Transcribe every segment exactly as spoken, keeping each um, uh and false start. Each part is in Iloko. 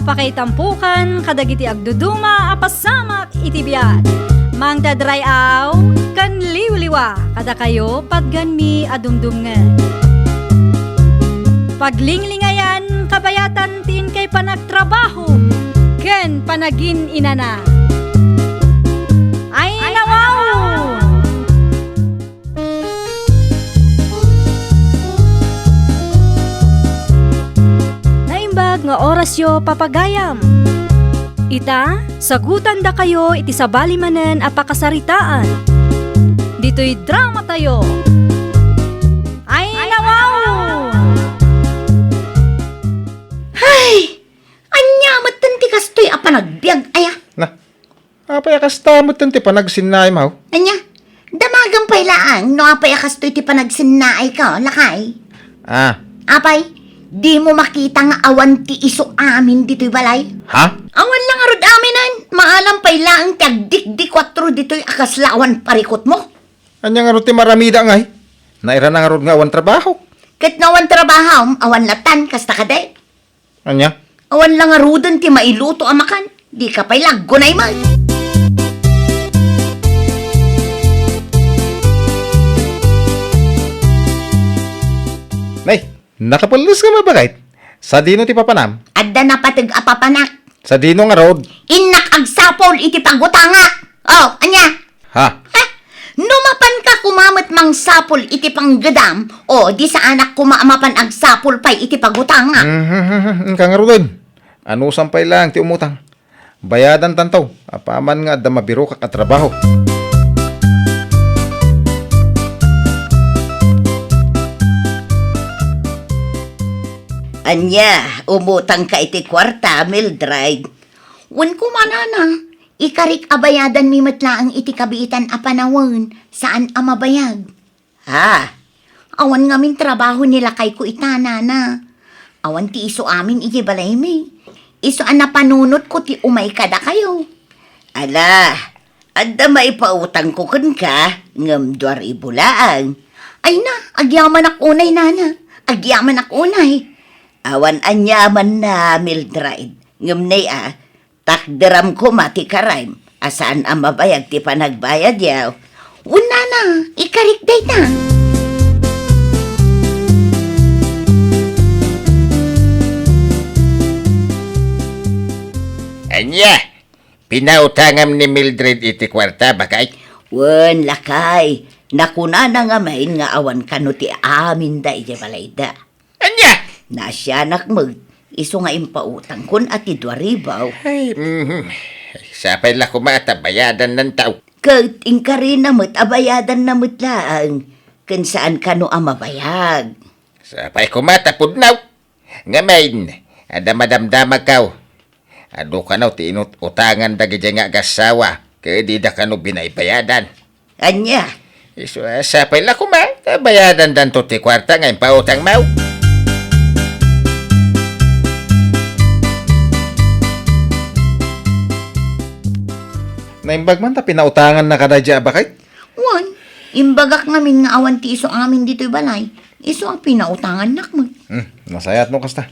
Pakaitampokan kadagiti agduduma a pasamak iti biag. Mangted ray-aw ken liwliwa kadakayo patganmi a dumdumngeg. Paglinglingayan kabayatan ti inkay panagtrabaho ken panagin-inana. Ay, nawaw! Naimbag nga orasyo, papagayam. Ita, sagutandakayo iti sabali manen a pakasaritaan. Ditoy dramatayo. Ay, nawaw! Hay! Ania metten ti kastoy a panagbiag aya? Na, apay a kasta metten ti panagsinnaaymo? Ania? Damagem pay laeng no apay a kastoy ti panagsinnaayko, lakay. Ah. Apay, dimo makita nga awan ti isu amin ditoy balay? Ha? Awan la ngarud aminen, maalam pay laeng ti agdikdikuatro ditoy a kasla awan parikutmo. Ania ngarud ti maramida ngay? Nairana ngarud nga awan trabaho. Ket no awan trabaho, awan latan, kasta kadi? Ania? Awan la ngaruden ti mailuto a makan. Dika pay la aggunay met. Nay, nakapelles ka, mabakit? Sadino ti papanam? Adda napateg a papanak. Sadino ngarud? Innak agsapul iti pagutangak. Oh, ania? Ha? Ha? No mapanka koma met mangsapul iti panggedam, o di saanak koma a mapan agsapul pay iti pagutangak. Mhm, inka ngaruden. Anusam pay laeng ti umutang. Bayadantanto, apaman nga adda mabirokak a trabaho. Ania, umutangka iti kuarta, Mildred? Wen koma, nana, ikarik a bayadanmi met laeng iti kabiitan a panawen, saan a mabayag. Ha? Awan ngamin trabaho ni lakayko ita, nana. Awan ti isu amin iti balaymi. Isu a napanunotko ti umay kadakayo. Ala, adda maipautangko kenka, ngem dua ribu laeng. Ay na, agyamanak unay, nana. Agyamanak unay. Awan aniamanna, Mildred. Ngem nay a, takderam koma ti karaem a saan a mabayag ti panagbayadyo. Wen, nana, ikarik dayta. Ania? Pinautangam ni Mildred iti kuarta, bakay? Wen, lakay. Nakunana ngamin nga awan kano ti aminda iti balayda. Ania? Naasianak met, isu nga impautangkon a ti dua ribu. Ay, mhm. Sapay la koma ta bayadannan tao. Ket inkarina met a bayadanna met laeng, ken saan kano a mabayag. Sapay koma ta pudno. Ngamin, adda madamdamagko. Adu kano ti inut-utangan dagidiay nga agassawa, ket dida kano binaybayadan. Ania? Isu a sapay la koma, ta bayadandanto ti kuarta nga impautangmo. Naimbag man ta pinautangannaka daydiay a bakay? Wen, imbagak ngamin nga awan ti isu amin ditoy balay. Isu a pinautangannak met. Hmm, nasayaat no kasta.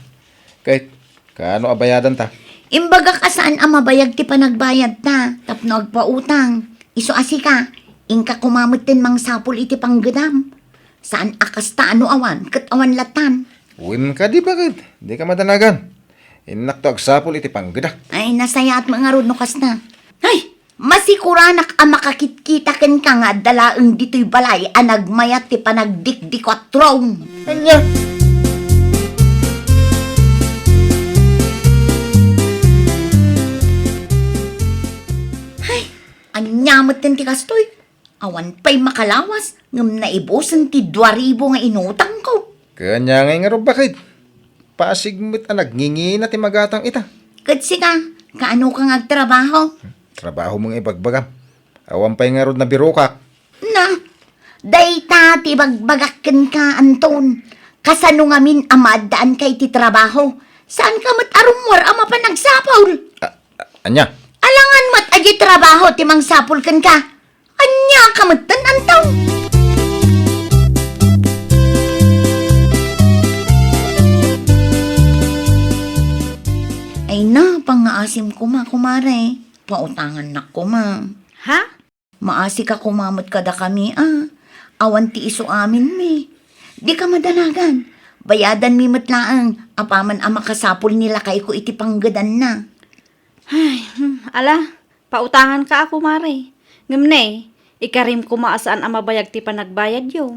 Ket, kano a bayadanta? Imbagak a saan a mabayag ti panagbayadta tapno agpautang. Isu a sika, inka koma metten mangsapul iti panggedam. Saan a kasta no awan, ket awan latan. Wen kadi, bakit? Dika madanagan. Innakto agsapul iti panggedak. Ay, nasayaat met ngarud no kasta. Ay, masikuranak a makakitkita kenka nga adda laeng ditoy balay a nagmayat ti panagdikdikuatrom. Ania? Ay, ania metten ti kastoy? Awan pay makalawas ngem naibusen ti dua ribu nga inutangko. Ket ania ngay ngarud, bakit? Pasig met a nagngingina ti magatang ita. Ket sika, kaanoka nga agtrabaho? Trabaho met nga ibagbagam. Awan pay ngarud nabirokak. Na, dayta ti ibagbagak kenka, Anton. Kasano ngamin a maaddaanka iti trabaho? Saanka met a rummuar a mapan agsapul? A-, a-, ania? Alangan met a di trabaho ti mangsapul kenka. Ania ka metten, Anton? Ay na, pangngaasim koma, kumare. Pautangannak koma. Ha? Maasika koma met kadakami, a. Awan ti isu aminmi. Dika madanagan. Bayadanmi met laeng, apaman a makasapul ni lakayko iti panggedanna. Ay, hmm, ala, pautanganka a, kumare. Ngem ne, ikarim koma a saan a mabayag ti panagbayadyo.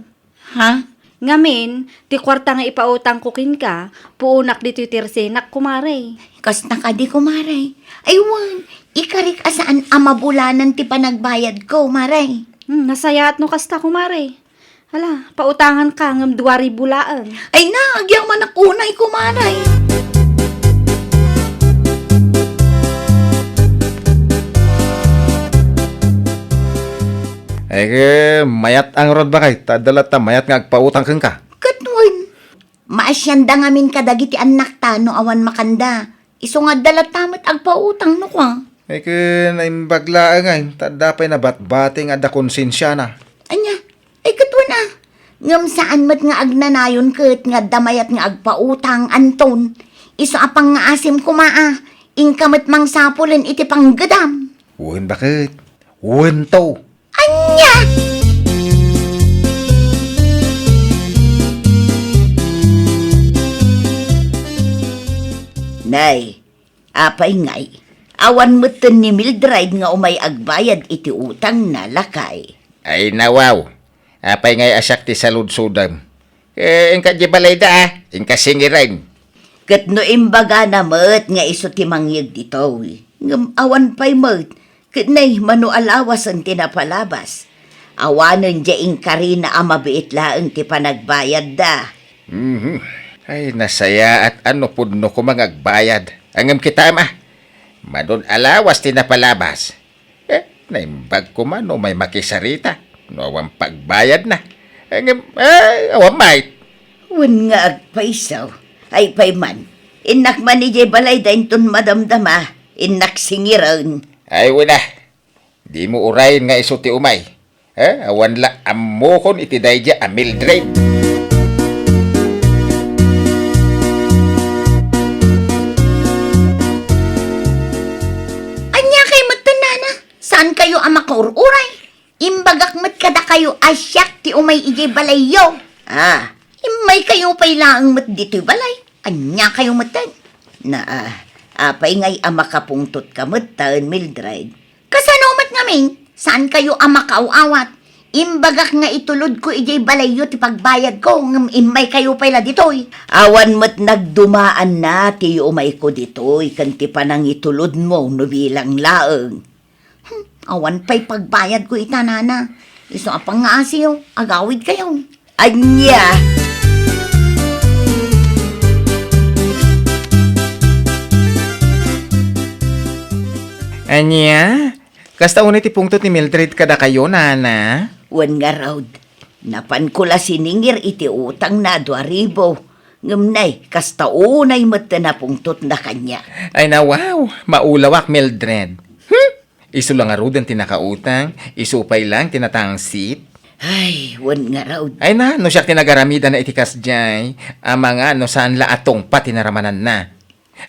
Ha? Ngamin, ti kuarta nga ipautangko kenka, puonak ditoy tersenak, kumare. Kasta kadi, kumare? Ay wen, ikarik a saan a mabulanan ti panagbayadko, mare. Hmm, nasayaat no kasta, kumare. Hala, pautanganka ngem dua ribu laeng. Ay na, agyamanak unay, kumare. Ay, ke, mayat a ngarud, bakay, ta adda latta mayat nga agpautang kenka. Ket wen, maasianda ngamin kadagiti annakta no awan makanda. Isu nga adda latta met agpautang no kua. Ay, ke, naimbag laeng ay, ta adda pay nabatbati nga adda konsensiana. Ania? Ay, ket wen a. Ngem saan met nga agnanayon ket nga adda mayat nga agpautang, Anton. Isu a pangngaasim koma a, inka met mangsapulen iti panggedam. Wen baket. Wen to. Ania? Nay, apay ngay, awan metten ni Mildred nga umay agbayad iti utangna, lakay? Ay, nawaw. Apay ngay a siak ti saludsodem? Eh, inka di balayda, a. Inka singiren. Ket no imbagana met nga isu ti mangyeg ditoy, ngem awan pay met, ket nay, mano a lawasen ti napalabas. Awanen diay inkarina a mabiit laeng ti panagbayadda. Mhm. Ay, nasayaat a no pudno koma nga agbayad. Ngem kitaem a, mano a lawas ti napalabas. Eh, naimbag koma no umay makisarita, no awan pagbayadna. Eh, ngem, ay, awan met. Wen nga agpayso. Ay pay man, innak man idiay balayda inton madamdama, innak singiren. Ay, wen a. Dimo urayen nga isu ti umay. Eh, awan la ammokon iti daydiay a Mildred. Ania kay metten, nana? Saan kayo a makaur-uray? Imbagak met kadakayo a siak ti umay idiay balayyo. Ah, immay kayo pay laeng met ditoy balay. Ania kayo metten? Na, ah, apay ngay a makapungtot ka metten, Mildred? Kasano met ngamin? Saan kayo a makaaw-awat? Imbagak nga itulodko idiay balayyo ti pagbayadko, ngem immay kayo pay la ditoy. Awan met nagdumaanna ti umayko ditoy ken ti panangitulodmo no bilang laeng. Hmm, awan pay pagbayadko ita, nana. Isu a pangngaasim, agawid kayo. Ania? Ania? Kasta unay ti pungtot ni Mildred kadakayo, nana? Wen ngarud, napanko la siningir iti utangna a dua ribu. Ngem nay, kasta unay met ti napungtotna kaniak. Ay, nawaw, maulawak, Mildred. Hmm? Isu la ngaruden ti nakautang, isu pay laeng ti natangsit. Ay, wen ngarud. Ay na, no siak ti nagaramidana iti kasdiay, amangan no saan la a tungpa ti naramananna.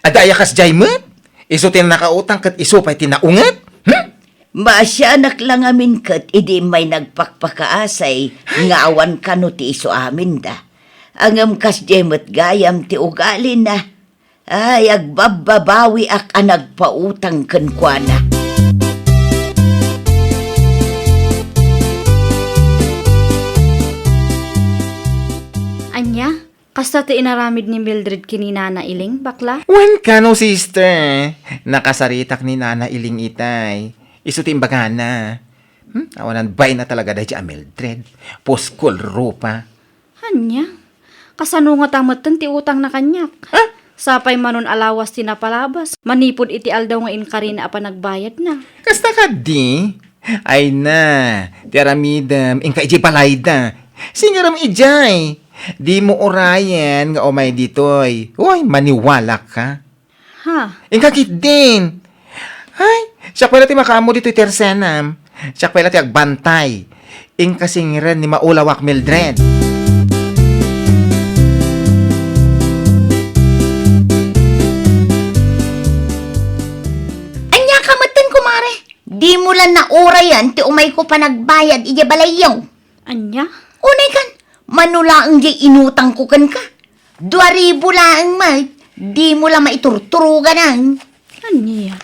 Adda aya kasdiay met? Isu ti nakautang ket isu pay ti naunget? Hmm? Maasianak la ngamin ket idi immay nagpakpakaasay nga awan kano ti isu aminda. Ngem kasdiay met gayam ti ugalina. Ay, agbabbabawiak a nagpautang kenkuana. Ania? Kasta ti inaramid ni Mildred ken ni Nana Iling, bakla? Wen kano, sister. Nakasaritak ni Nana Iling itay. Isu ti imbagana. Hmm? Awanan bayna talaga daydiay a Mildred. Puskol rupa. Ania? Kasano ngata metten ti utangna kaniak? Ha? Sapay manon a lawas ti napalabas, manipud iti aldaw nga inkarina a panagbayadna. Kasta kadi? Ay na, ti aramidem, inka idiay balayda. Singerem idiay. Dimo urayen nga umay ditoy. Uy, maniwalak ka. Ha? Inka ketdin. Ay, siak pay la ti makaammo ditoy tersenam. Siak pay la ti agbantay. Inka singren ni maulawak Mildred. Dimo la naurayan ti umayko panagbayad idiay balayyo. Ania? Unay kan, mano laeng diay inutangko kenka. Dua ribu laeng met, dimo la maiturturogan. Ania?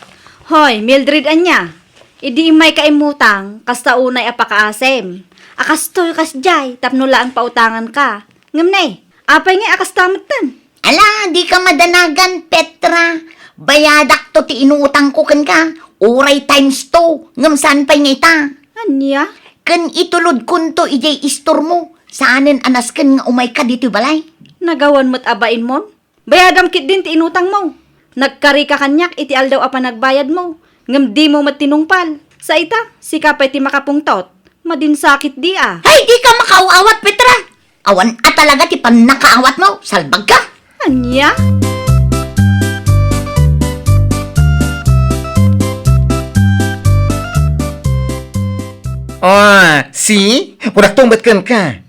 Hoy, Mildred, ania? Idi immayka immutang, kasta unay a pakaasim. A kastoy kasdiay, tapno laeng pautanganka. Ngem ne, apay ngay a kasta metten? Ala, dika madanagan, Petra. Bayadakto ti inuutangko kenka. Uray times two, ngem saan pay nga ita? Ania? Ken itulodkonto idiay istormo. Saanen a nasken nga umayka ditoy balay. Nagawan met a bainmon? Bayadam ketdin ti inutangmo. Nagkarika kaniak iti aldaw a panagbayadmo, ngem dimo met tinungpal. Sa ita, sika pay ti makapungtot. Madinsakit di a. Ay, dika makaawat, Petra! Awan a talaga ti pannakaawatmo, salbagka! Ania? Oh, see? Kunakto met kenka.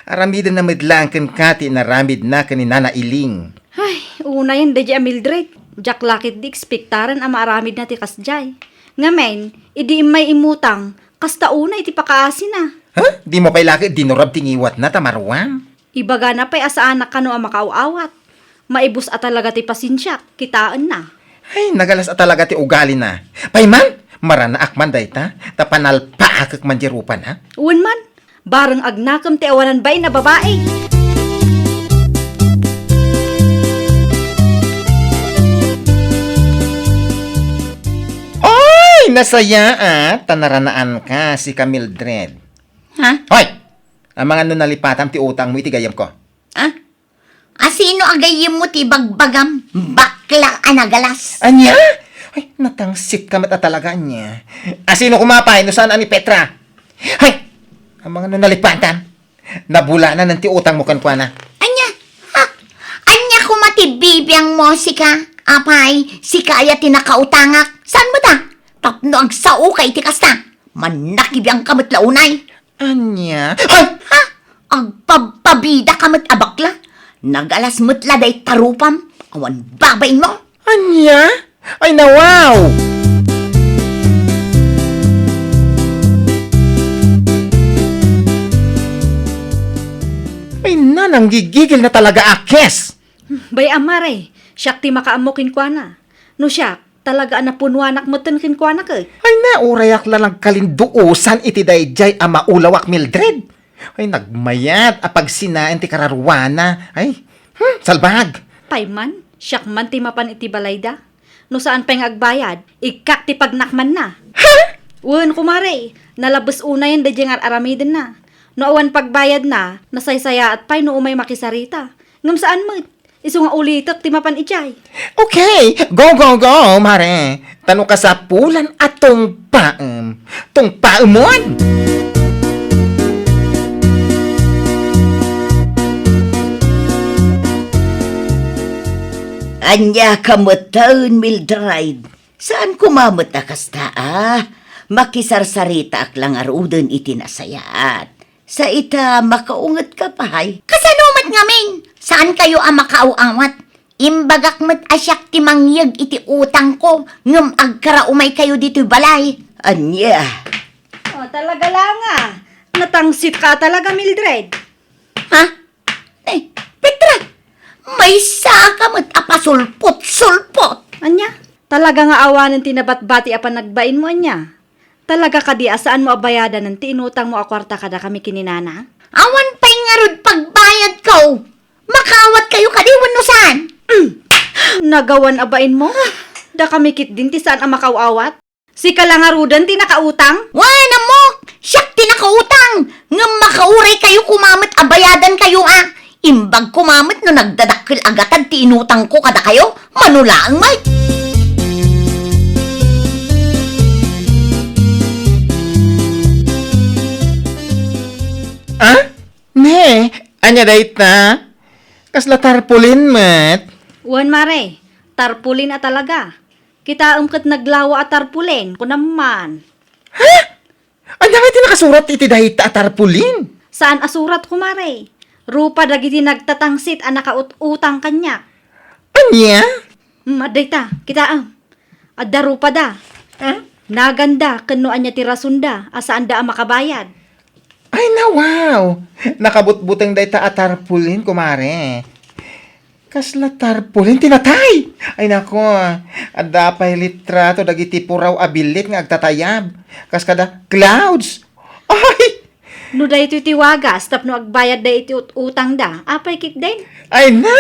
Aramidenna met laeng kenka ti inaramidna ken ni Nana Iling. Ay, unayen daydiay a Mildred. Diak la ketdi ekspektaren a maaramidna ti kasdiay. Ngamin, idi immay immutang, kasta unay ti pakaasina. Ha? Dimo pay la ket dinurab ti ngiwatna ta maruam? Ibagana pay a saanak kano a makaaw-awat. Maibus a talaga ti pasensiak, kitaenna. Ay, nagalas a talaga ti ugalina. Pay man, maranaak man dayta, ta panalpaakek man diay rupana. Wen man, bareng agnakem ti awanan bain a babai. Oy, nasayaat ta naranaanka, sika Mildred. Ha? Hoy! Amangan no nalipatam ti utangmo iti gayyemko. Ha? Asino a gayyemmo ti ibagbagam, bakla a nagalas? Ania? Ay, natangsitka met a talaga, ania. Asino koma pay no saan a ni Petra? Hay! Amangan no nalipatam. Nabulananen ti utangmo kenkuana. Ania? Ha? Ania koma ti bibiangmo, sika? Apay, sika aya ti nakautangak? Saan met a? Tapno agsaoka iti kasta. Mannakibiangka met la unay. Ania? Ay! Ha? Agpabpabidaka met a bakla. Nagalas met la dayta rupam. Awan babainmo. Ania? Ay, nawaw! Ay, nananggigigil na talaga a kes! Bay-am, mare, siak ti makaammo kenkuana. No siak, talaga a napunuanak metten kenkuana ket. Ay, naurayak la nagkalinduosan iti daydiay a maulawak, Mildred. Ay, nagmayat a pagsinaen ti kararuana. Ay, hmm, salbag! Pay man, siak man ti mapan iti balayda. No saan pay nga agbayad, ikkak ti pagnakmanna. Ha? Wen, kumare, nalabes unayen daydiay nga ar-aramidenna. No awan pagbayadna, nasaysayaat pay no umay makisarita. Ngem saan met, isu nga ulitek ti mapan idiay. Okay, go, go, go, mare. Ta no kasapulan a tungpaem, tungpaemon! Ania ka metten, Mildred? Saan koma met a kasta a makisarsaritaak la ngaruden iti nasayaat. Sa ita, makaungetka pay. Kasano met ngamin? Saankayo a makaaw-awat? Imbagak met a siak ti mangyeg iti utangko, ngem agkaraumaykayo ditoy balay. Ania? Oh, talaga la nga. Natangsitka talaga, Mildred. Ha? Eh, Petra, maysaka met a pasulpot-sulpot. Ania? Talaga nga awanen ti nabatbati a panagbainmo, ania? Talaga kadi a saanmo a bayadanen ti inutangmo a kuarta kadakami ken ni Nana? Awan pay ngarud pagbayadko. Makaawatkayo kadi wenno saan? Mm. Nagawan a bainmo? Dakami ketdin ti saan a makaaw-awat? Sika la ngaruden ti nakautang? Wen, ammok! Siak ti nakautang! Ngem makauraykayo koma met a bayadankayo a. Imbag koma met no nagdadakkel a gatad ti inutangko kadakayo, mano laeng met. Ah? Ne, ania dayta? Kasla tarpaulin met? Wen, mare, tarpaulin a talaga. Kitaem ket naglawa a tarpaulin, kunam man. Ha? Ania ngay ti nakasurat iti dayta a tarpaulin? Saan a surat, kumare. Rupa dagiti nagtatangsit a nakaut-utang kaniak. Ania? Hmm, adda ita, kitaem. Adda rupada. Hmm? Naganda ken no ania ti rasonda a saanda a makabayad. Ay, nawaw! Nakabutbuteng dayta a tarpaulin, kumare. Kasla tarpaulin ti natay? Ay, nako, adda pay litrato dagiti puraw a billit nga agtatayab. Kas kada clouds. Ay! No daytoy ti wagas tapno agbayadda iti ut-, utangda, apay ketdin? Ay na!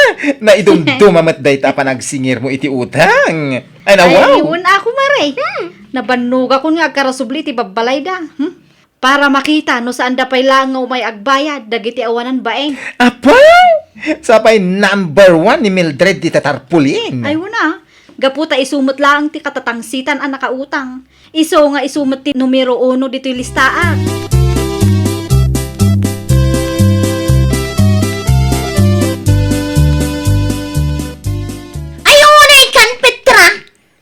Naidumduma met dayta a panagsingirmo iti utang. Ay, nawaw! Ay, wen ako, mare. Hmm. Nabannogakon nga agkarasubli iti babbalayda. Hmm? Para makita no saanda pay laeng nga umay agbayad dagiti awanan bain. Apo! Sapay number one ni Mildred dita tarpaulin. Ay, wen a. Gapu ta isu met laeng ti katatangsitan a nakautang. Isu nga isu met ti numero uno ditoy listaak. Ay, unay kan, Petra!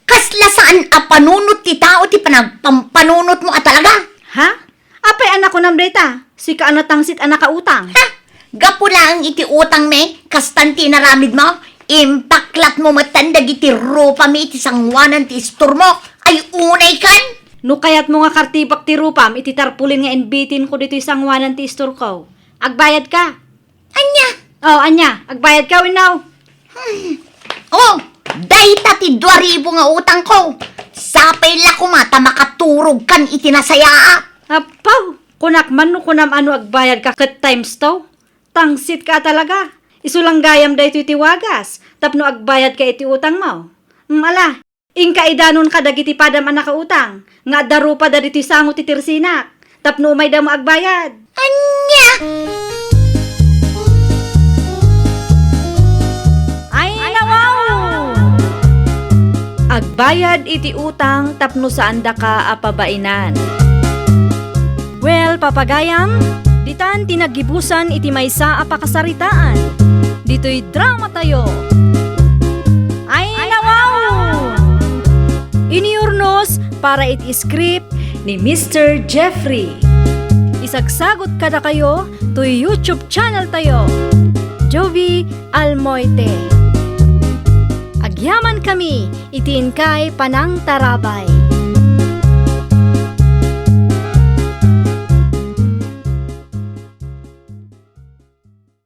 Kasla saan a panunot ti tao ti panagpampanunotmo a talaga? Ha? Apay a nakunam dayta? Sika a natangsit a nakautang. Ha? Gapu laeng iti utangmi, kastan ti inaramidmo? Impaklatmo metten dagiti rupami iti sangoanan ti istormo. Ay, unay kan! No kayatmo nga kartibak ti rupam iti tarpaulin nga inbitinko ditoy sangoanan ti istorko, agbayadka. Ania? Oh, ania? Agbayadka wenno? Hmm. Oh, dayta ti dua ribu nga utangko. Sapay la koma ta makaturogkan iti nasayaat. Apaw, kunak man no kunam a no agbayadka ket times two. Tangsitka a talaga. Isu lang gayam daytoy ti wagas tapno agbayadka iti utangmo. Mm, ala, inka idanonka dagiti padam a nakautang nga adda rupada ditoy sango ti tersinak tapno umayda mo agbayad. Ania? Ay, nawaw! Agbayad iti utang tapno saandaka a pabainan. Well, papagayam, ditan ti naggibusan iti maysa a pakasaritaan. Ditoy dramatayo. Ay, nawaw! Inurnos para iti script ni Mister Jeffrey. Isagsagot kadakayo toy YouTube channel tayo, Jovie Almoite. Agyamankami iti inkay panangtarabay.